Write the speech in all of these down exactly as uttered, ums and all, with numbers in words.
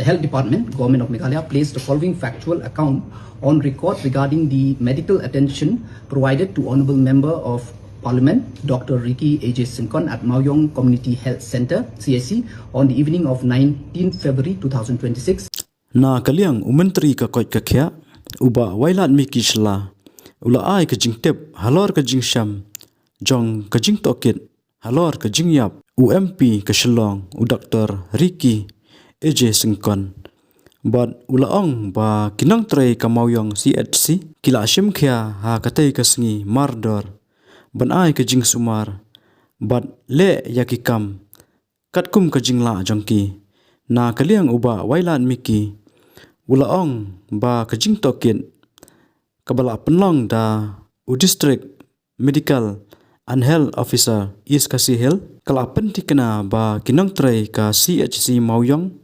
Health Department, Government of Meghalaya, placed the following factual account on record regarding the medical attention provided to Honorable Member of Parliament, Doctor Ricky A J Syngkon, at Mawiong Community Health Centre, C H C, on the evening of nineteenth February two thousand twenty-six. Na ka liang u Myntri ka koit ka khiah, u Bah Wailadmiki Shylla, u la ai ka jingtip halor ka jingshem jong ka jingtohkit halor ka jingïap u M P ka Shillong, u Doctor Ricky A J Syngkon. Bad u la ong ba ki nongtrei ka Mawiong C H C ki la shim khia ha katei ka sngi mardor ban ai ka jingsumar bad leh ïa ki kam katkum ka jinglah jong ki. Na ka liang u Bah Wailadmiki, u la ong ba ka jingtohkit kaba la pynlong da u District Medical and Health Officer East Khasi Hills ka la pynthikna ba ki nongtrei ka C H C Mawiong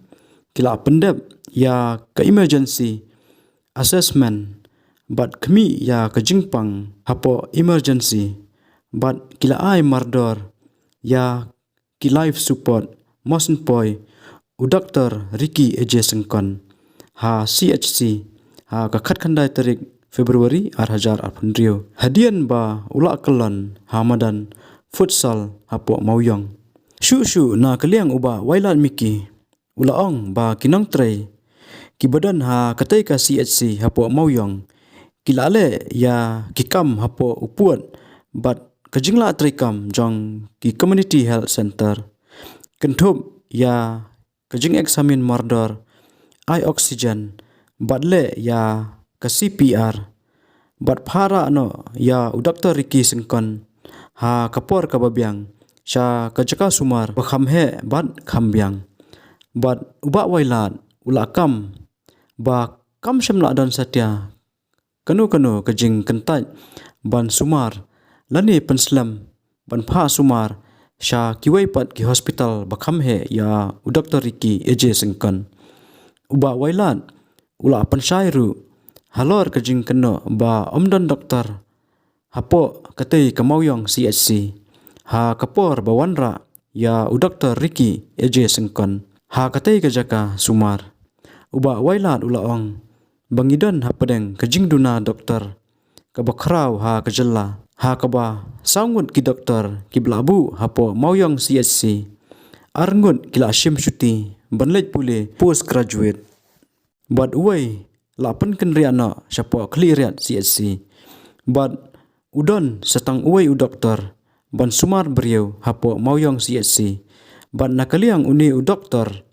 ki la pyndep ïa ka emergency assessment bad khmih ïa ka jingpang hapoh emergency bad ki la ai mardor ïa ki life support, mosnpoi u Doctor Ricky A J Syngkon ha C H C ha ka khatkhyndai tarik February ar hajar arphew hynriew, hadien ba u la kyllon ha madan futsal hapoh Mawiong. Shuh shuh na ka liang u Bah Wailadmiki, u la ong ba ki nongtrei kiba don ha katei ka C H C hapoh Mawiong ki la leh ïa ki kam hapoh u pud bad ka jinglah treikam jong ki Community Health Centre, kynthup ïa ka jingexamine mardor, ai oxygen bad leh ïa ka C P R bad phah rah noh ïa u Doctor Ricky Syngkon ha ka por kaba biang sha ka jaka sumar ba kham heh bad kham biang. Bad u Bah Wailad u la kam ba kam shym la don satia kano kano ka jingkyntait ban sumar lane pynslem ban phah sumar sha kiwei pat ki hospital ba kham heh ïa u Doctor Ricky A J Syngkon. U Bah Wailad u la pynshai ruh halor ka jingkynnoh ba ym don doktor hapoh katei ka Mawiong C H C ha ka por ba wanrah ïa u Doctor Ricky A J Syngkon ha katei ka jaka sumar. U Bah Wailad u la ong ba ngi don hapdeng ka jingduna doktor kaba khraw ha ka jylla, ha kaba saw ngut ki doktor kiba la buh hapoh Mawiong C H C, ar ngut ki la shim shuti ban leit pule post graduate. Bad uwei la pynkynriah noh shapoh Khliehriat C H C. Bad u don sa tang uwei u doktor ban sumar briew hapoh Mawiong C H C. Bad na ka liang une u doktor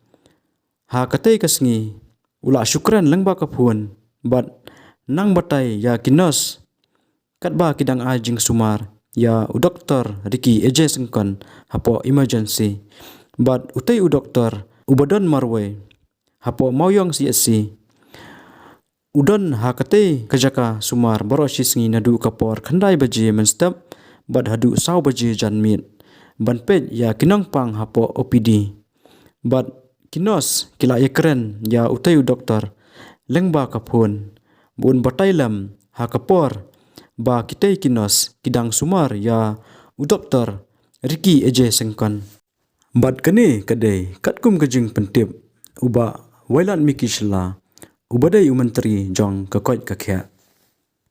ha katei ka sngi u la shu kren lyngba ka phone bad nang batai ïa ki nurse katba ki dang ai jingsumar ïa u Doctor Ricky A J Syngkon hapoh emergency. Bad utei u doktor uba don marwei hapoh Mawiong C H C u don ha katei ka jaka sumar baroh shi sngi naduh ka por khyndai baje mynstep bad haduh saw baje janmiet ban peit ïa ki nongpang hapoh O P D. Bad ki nurse ki la ïakren ïa utei u doktor lyngba ka phone ba un batai lem ha ka por ba kitei ki nurse ki dang sumar ïa u Doctor Ricky A J Syngkon. Bad kane ka dei katkum ka jingpyntip u Bah Wailadmiki Shylla uba dei u myntri jong ka koit ka khiah.